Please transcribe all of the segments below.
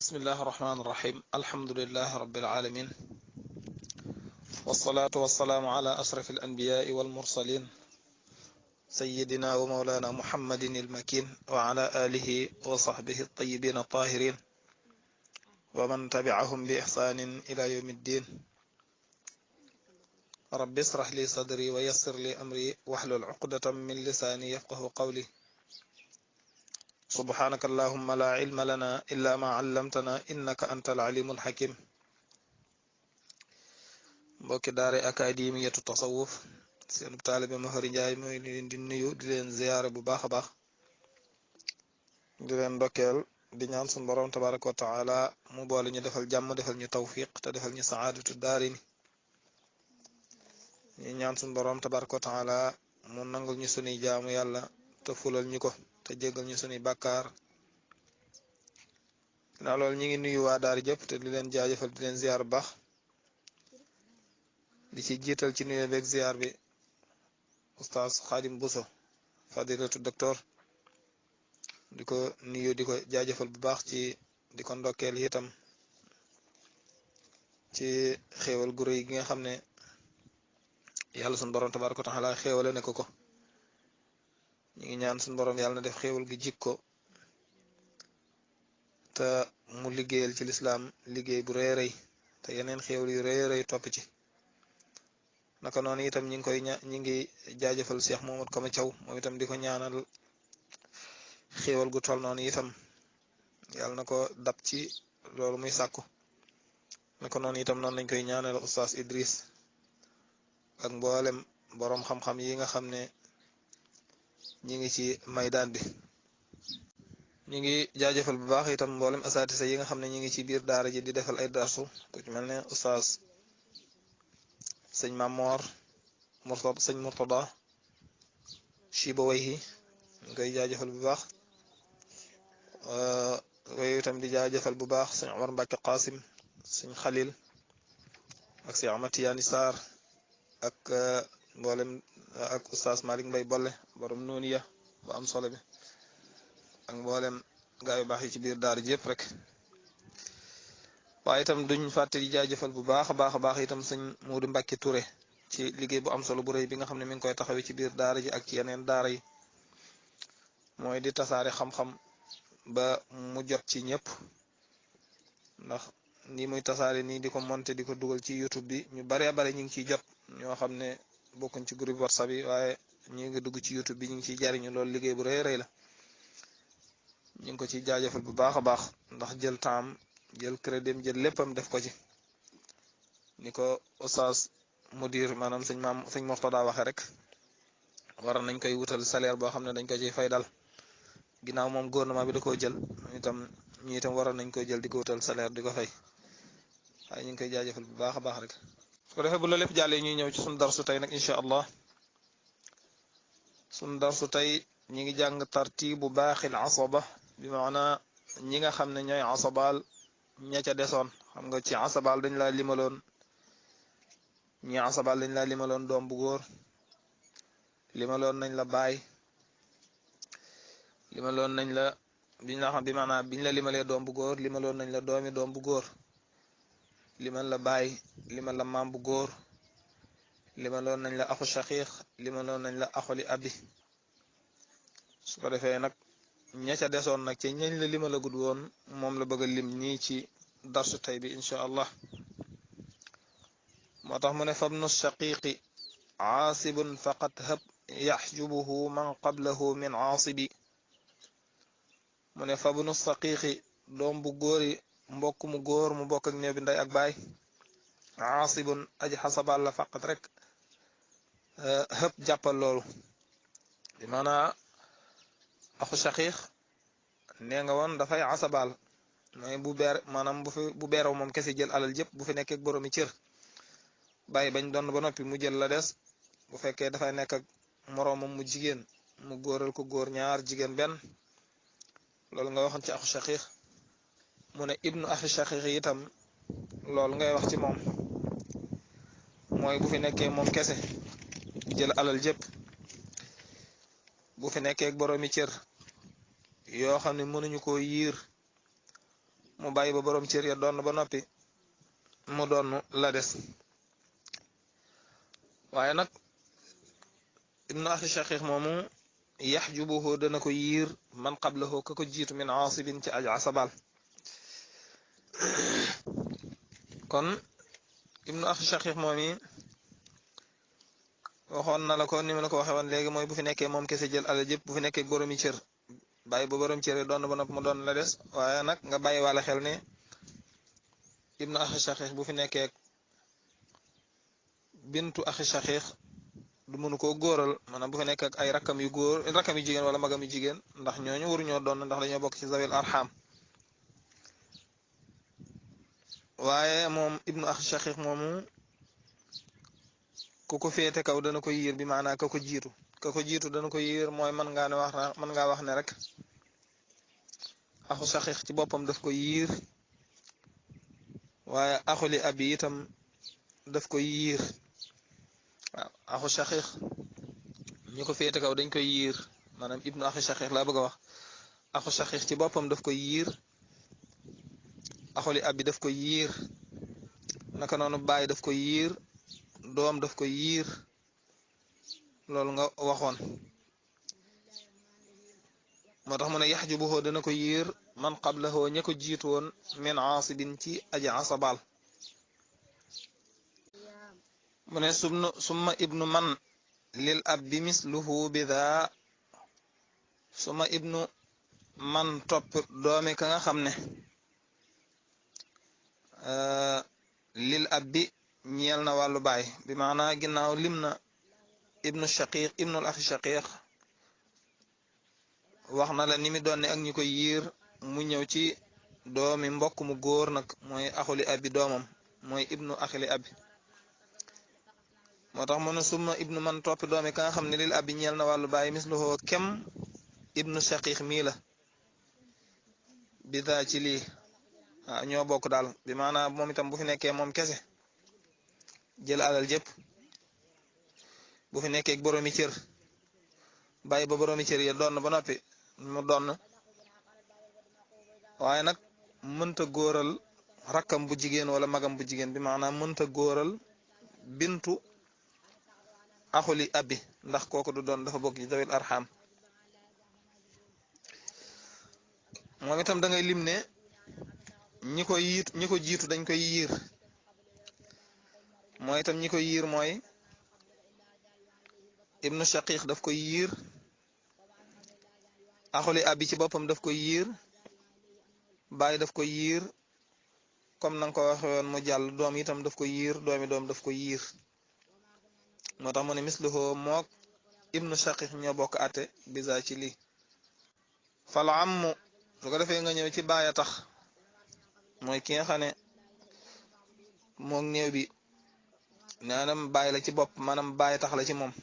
بسم الله الرحمن الرحيم الحمد لله رب العالمين والصلاة والسلام على أشرف الأنبياء والمرسلين سيدنا ومولانا محمد المكين وعلى آله وصحبه الطيبين الطاهرين ومن تبعهم بإحسان إلى يوم الدين رب اشرح لي صدري ويسر لي أمري واحلل عقدة من لساني يفقه قولي سبحانك اللهم لا علم لنا إلا ما علمتنا إنك أنت العليم الحكيم mbokki daare akademiyatu tasawuf seen taalibe Mahari Njaay mooy leen di nuyu di leen ziyaare bu baax a baax di leen ndokkeel di ñaan suñu borom tabaraka wa taala mu boole ñu defal jàmm defal ñu tawfiq te defal ñu saadatu daarini ñu ñaan suñu borom tabaraka wa taala mu nangul ñu sunuy jaamu yàlla te fulal ñu ko te jéggal ñu sunuy bàkkaar ginnaaw loolu ñi ngi nuyu waa daari jëpp te di leen jaajëfal di leen ziyaar bu baax di ci jiital ci nuyoo beeg ziar bi oustaz Xaadim Buso fadilatu docteur di ko nuyu di ko jaajëfal bu baax ci di ko ndokkeel itam ci xéewal gu rëy gi nga xam ne yàlla suñu borom tabaaraka wa taala xéewale ne ko ñu ngi ñaan suñu borom yàlla na def xéewal gi jik ko te mu liggéeyal ci lislaam liggéey bu rëy rëy te yeneen xéewal yu rëy rëy topp ci naka noonu itam ñi ngi jaajëfal Cheikh Mohamad Kama Thiaw moom itam di ko ñaanal xéewal gu toll noonu itam yàlla na ko dab ci loolu muy sàkku naka noonu itam noonu lañ koy ñaanal oustaz Idris ak mboolem boroom xam-xam yi nga xam ne ñi ngi ci maydaan bi ñi ngi jaajëfal bu baax itam mboolem asatisa yi nga xam ne ñi ngi ci biir daara ji di defal ay darsu ku ci mel ne oustaz sëñ Mamor Murtada sëñ Murtada Shiba Wayhi ñu koy jaajëfal bu baax yooyu itam di jaajëfal bu baax sëñ Omar Mbacke Qasim sëñ Khalil ak sëñ Ahmad Tiyaani Sarr ak mboolem ak oustaz Malick Mbay Bolle borom nooniya bu am solo bi ak mboolem gaa yu baax yi ci biir daara ji yëpp rek waaye itam duñ fàtte di jaajëfal bu baax a baax itam sëñ Moodu Mbàkke Touré ci liggéey bu am solo bu rëy bi nga xam ne mi ngi koy taxawee ci biir daara ji ak ci yeneen daara yi mooy di tasaare xam-xam ba mu jot ci ñëpp ndax ni muy tasaare nii di ko monter di ko dugal ci YouTube bi ñu baree bare ñu ngi ciy jot ñoo xam ne bokkuñ ci groupe WhatsApp yi waaye ñu ngi dugg ci YouTube bi ñu ngi ciy jariñu loolu liggéey bu rëy rëy la ñu ngi ko ciy jaajëfal bu baax a baax ndax jël temps jël crédit jël léppam def ko ci ni ko oustaz mudir maanaam sëñ Murtada waxe rek war nañ koy wutal salaire boo xam ne dañ ko ciy fay dal ginnaaw moom gouvernement bi da koo jël ñu itam waroon nañ koy jël di ko wutal salaire di ko fay waaye ñu ngi koy jaajëfal bu baax a baax rek su ko defee bu la lépp jàllee ñuy ñëw ci suñu darsu tey nag incha allah suñu darsu tey ñi ngi jàng tartibu baaxil asaba bi maana ñi nga xam ne ñooy asabaal ña ca desoon xam nga ci asabal dañ laa limaloon ñi asabal dañ laa limaloon doom bu góor limaloon nañ la baay limaloon nañ la biñ la xam bi maanaam biñ la limalee doom bu góor limaloon nañ la doomi doom bu góor limal la baay limal la maam bu góor limaloon nañ la axu shaqiq limaloon nañ la axuli abi su ko defee nag ña ca desoon nag ci ñañ la limalagud woon moom la bëgg a lim nii ci darsu tey bi incha allah moo tax mu ne fabnu shaqiqi aasibun faqad hab yaxjubuhu man qablahu min aasibi mu ne fabnu shaqiqi doom bu góori mbokk mu góor mu bokk ak néew bi ndey ak baay aasibun aji xasabal la faqat rek hëpp jàppal loolu bi maanaa axu shaqiq nee nga woon dafay asabal mooy bu beer maanaam bu beeraw moom kese jël alal jëpp bu fi nekkee boroomi cër bàyyi bañ doon ba noppi mu jël la des bu fekkee dafay nekk ak moroomam mu jigéen mu góoral ko góor ñaar jigéen benn loolu nga waxoon ci axu shaqiq mu ne ibnu axu shaqiq itam loolu ngay wax ci moom mooy bu fi nekkee moom kese jël alal jëpp bu fi nekkee ak boroomi cër yoo xam ne mënuñu koo yiir mu bàyyi ba borom cër ya doon ba noppi mu doon la des waaye nag ibnu axi shaqiq moomu yaxjubuhu dana ko yiir man qablahu ka ko jiitu min aasibin ci aj asabal kon ibnu axi shaqiq moom yi waxoon na la ko ni ma la ko waxee woon léegi mooy bu fi nekkee moom kese jël alal jëpp bu fi nekkee boromi cër bàyyi ba borom cër doon ba nopp mu doon la des waaye nag nga bàyyi wàlla xel ne ibnu axi shaqiq bu fi nekkee bintu axi shaqiq du mënu koo góoral maanaam bu fi nekk ak ay rakkam yu góor rakkam yu jigéen wala magam yu jigéen ndax ñooñu waruñoo doon ndax dañoo bokk ci zawil arham waaye moom ibnu axi shaqiq moomu ku ko féete kaw dana ko yiir bi maanaa ka ko jiitu dana ko yiir mooy mën ngaa wax ne rek axu shaqiq ci boppam daf ko yiir waaye axuli abi itam daf ko yiir waaw axu shaqiq ñi ko féete kaw dañ koy yiir maanaam ibnu axi shaqiq laa bëgg a wax axu shaqiq ci boppam daf ko yiir axuli abi daf ko yiir naka noonu baay daf ko yiir doom daf ko yiir loolu nga waxoon moo tax mu ne yaxjubuhu dana ko yiir man qablahu ña ko jiitu woon min aasibin ci aji asabal mu ne summa ibnu man lil abbi misluhu bida summa ibnu man topp doomi ka nga xam ne lil abbi ñeel na wàllu baay bi maanaa ginnaaw lim na ibnu shaqiq ibnul axi shaqiq wax na la ni mi doon ne ak ñi koy yiir mu ñëw ci doomi mbokk mu góor nag mooy axuli abi doomam mooy ibnu axili abi moo tax mu ne summa ibnu man toppi doomi ka nga xam ne lil abi ñeel na wàllu baay misluhoo kem ibnu shaqiq mii la bida ci lii waaw ñoo bokk daal bi maanaa moom itam bu fi nekkee moom kese jël alal jëpp bu fi nekkee boroomi cër bàyyi ba boroomi cër ya doon ba noppi mu doon waaye nag mënta góoral rakkam bu jigéen wala magam bu jigéen bi maanaam mënta góoral bintu axuli abi ndax kooku du doon dafa bokk ci zawil arham moom itam da ngay lim ne ñi ko jiitu dañ koy yiir mooy itam ñi koy yiir mooy ibnu shaqiq daf koy yiir axuli abi ci boppam daf koy yiir baay daf koy yiir comme na nga ko waxe woon mu jàll doom itam daf koy yiir doomi doom daf koy yiir moo tax mu ne misluhu mook ibnu shaqiq ñoo bokk ate bisa ci lii fal ammu su ko defee nga ñëw ci baay a tax mooy ki nga xam ne moom néew bi naanam baay la ci bopp maanaam baay tax la ci moom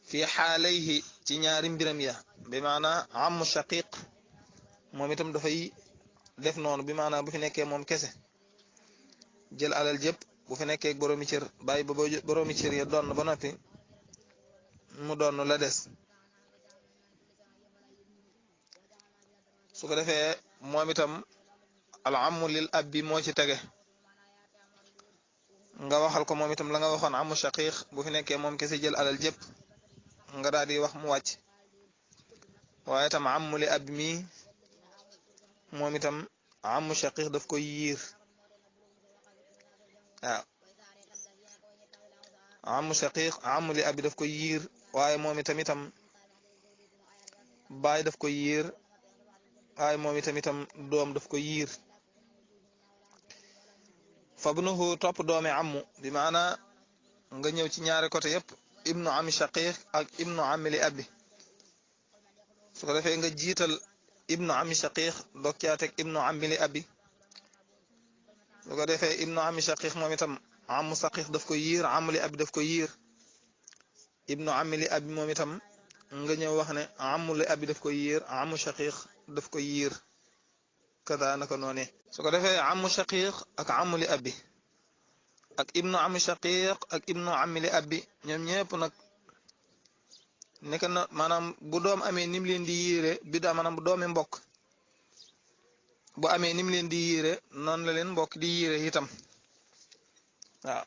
fi xaalayhi ci ñaari mbiram ya bi maanaa amu shaqiq moom itam dafay def noonu bi maanaa bu fi nekkee moom kese jël alal jëpp bu fi nekkee boroomi cër bàyyi ba boroomi cër ya doon ba noppi mu doon la des su ko defee moom itam al amu lil abbi moo ci tege nga waxal ko moom itam la nga waxoon amu shaqiq bu fi nekkee moom kese jël alal jëpp nga daal di wax mu wàcc waaye itam amu li abbi mi moom itam amu shaqiq daf koy yiir waaw amu shaqiq amu li abi daf koy yiir waaye moom itam baay daf koy yiir waaye moom itam doom daf koy yiir fabnuhu topp doomi amu bi maana nga ñëw ci ñaari côté yépp ibnu ami shaqiq ak ibnu ami li abi su ko defee nga jiital ibnu ami shaqiq dog caa teg ibnu ami li abi su ko defee ibnu ami shaqiq moom itam amu shaqiq daf ko yiir amu li abi daf ko yiir ibnu ami li abi moom itam nga ñëw wax ne amu li abi daf ko yiir amu shaqiq daf ko yiir kada naka noone su ko defee amu shaqiq ak amu li abi ak ibnu ami shaqiq ak ibnu ami li abi ñoom ñëpp nag nekk na maanaam bu doom amee nim leen di yiire bi daa maanaam bu doomi mbokk bu amee nim leen di yiire noonu la leen mbokk di yiire itam waaw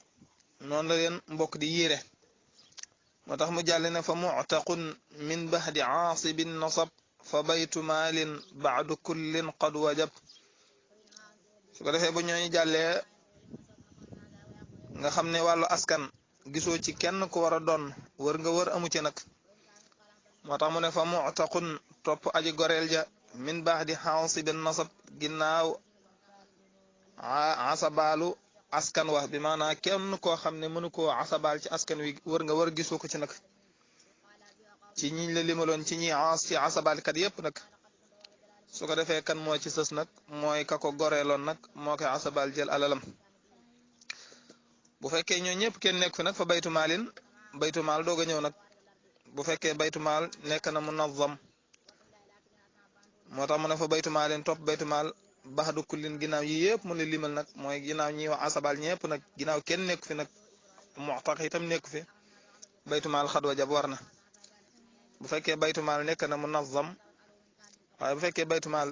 noonu la leen mbokk di yiire moo tax mu jàll ne fa mu'taqun min bahdi aasibin nasab fa baytu maalin baadu kullin qad wajab su ko defee bu ñooñu jàllee nga xam ne wàllu askan gisoo ci kenn ku war a doon wër nga wër amu ci nag moo tax mu ne fa mu'taqun topp aji goreel ja min bahdi aasibin nasab ginnaaw asabaalu askan wax bi maanaam kenn koo xam ne mënu koo asabaal ci askan wi wër nga wër gisoo ko ci nag ci ñiñ la limaloon ci ñi ci asabaalkat yépp nag su ko defee kan moo ci sës nag mooy ka ko goreeloon nag moo koy asabal jël alalam bu fekkee ñoo ñëpp kenn nekk fi nag fa baytu maalin baytu maal doog a ñëw nag bu fekkee baytu maal nekk na munazzam moo tax mu ne fa baytu maalin topp baytu maal baxdu kullin ginnaaw yi yëpp mu ne limal nag mooy ginnaaw ñi wax asabal ñëpp nag ginnaaw kenn nekk fi nag mu'taq itam nekk fi baytu maal xad wajab war na bu fekkee baytu maal nekk na munazzam waaye bu fekkee baytu maal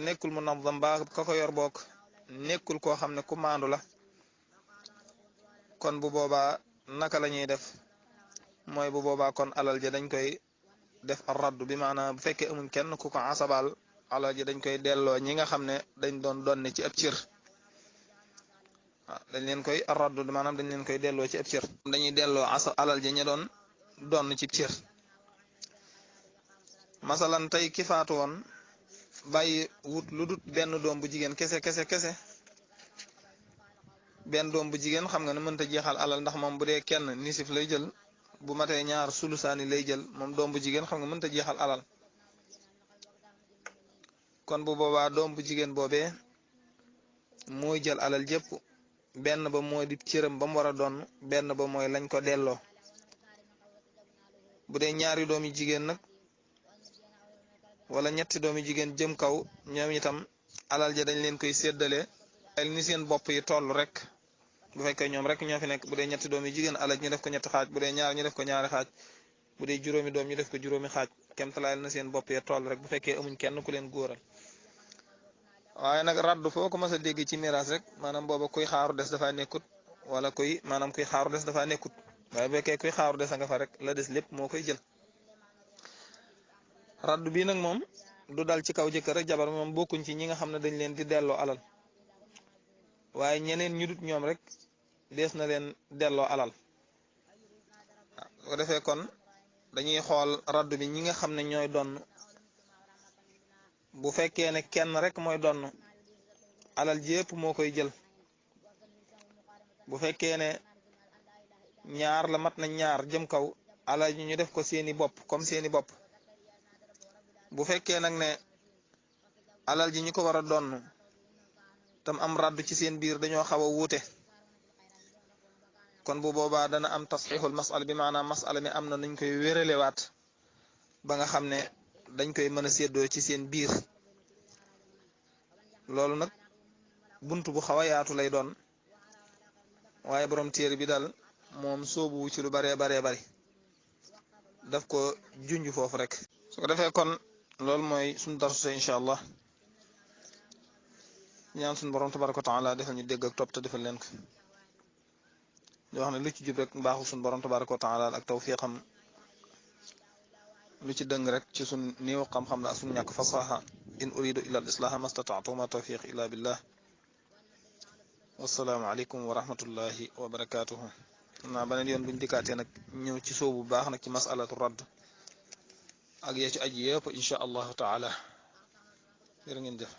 nekkul munazzam ba ka ko yor bokk nekkul koo xam ne ku maandu la kon bu boobaa naka la ñuy def mooy bu boobaa kon alal ja dañ koy def ar raddu bi maanaam bu fekkee amuñ kenn ku ko asabal alal ji dañ koy delloo ñi nga xam ne dañ doon ne ci ab cër waaw dañ leen koy ar raddu maanaam dañ leen koy delloo ci ab cër dañuy delloo alal ji ña doon ci cër masalan tey ki faatu woon bàyyi wut lu dut benn doom bu jigéen kese benn doom bu jigéen xam nga ne mënta jeexal alal ndax moom bu dee kenn nisif lay jël bu matee ñaar sulusaani lay jël moom doom bu jigéen xam nga mënta jeexal alal kon bu boobaa doom bu jigéen boobee mooy jël alal jëpp benn ba mooy di cëram ba mu war a doon benn ba mooy lañ ko delloo bu dee ñaari doom yu jigéen nag wala ñetti doom yu jigéen jëm kaw ñoom itam alal ja dañ leen koy séddale ni seen bopp yi toll rek bu fekkee ñoom rek ñoo fi nekk bu dee ñetti doom yu jigéen alal ñu def ko ñetti xaaj bu dee ñaar ñu def ko ñaari xaaj bu dee juróomi doom ñu def ko juróomi xaaj kemtalaay na seen bopp yi toll rek bu fekkee amuñ kenn ku leen góoral waaye nag raddu foo ko mas a dégg ci miraas rek maanaam booba kuy xaaru des dafa nekkut wala kuy xaaru des dafa nekkut waaye bu fekkee kuy xaaru des a nga fa rek la des lépp moo koy jël raddu bii nag moom du dal ci kaw jëkkër rek jabar moom bokkuñ ci ñi nga xam ne dañ leen di delloo alal waaye ñeneen ñu dut ñoom rek dees na leen delloo alal su ko defee kon dañuy xool raddu bi ñi nga xam ne ñooy donn bu fekkee ne kenn rek mooy donn alal jépp moo koy jël bu fekkee ne ñaar la mat na ñaar jëm kaw alal ji ñu def ko seeni bopp comme seeni bopp bu fekkee nag ne alal ji ñu ko war a donn tam am raddu ci seen biir dañoo xaw a wuute kon bu boobaa dana am tasxiixul masala bi maanaam masala mi am na nuñ koy wéralewaat ba nga xam ne dañ koy mën a séddoo ci seen biir loolu nag bunt bu xaw a yaatu lay doon waaye borom téere bi daal moom soobu ci lu baree bari daf ko junj foofu rek su ko defee kon loolu mooy suñu darsu incha allah ñaan suñu borom tabaraka wa taala defal ñu dégg ak topp te defal leen ko ñoo xam ne lu ci jub rek mbaaxu suñu borom tabaraka wa taala ak tawfiqam lu ci dëng rek ci suñ néew xam-xam la ak suñ ñàkk fasaha in uridu illa al islaha mastata'tu ma tawfiq illa billah wassalaamu aleykum wa rahmatullahi wa barakatuhu naa beneen yoon buñ dikkaatee nag ñëw ci soobu bu baax nag ci masalatu radd ak yee ci aji yëpp incha allahu taala jërë ngeen jëf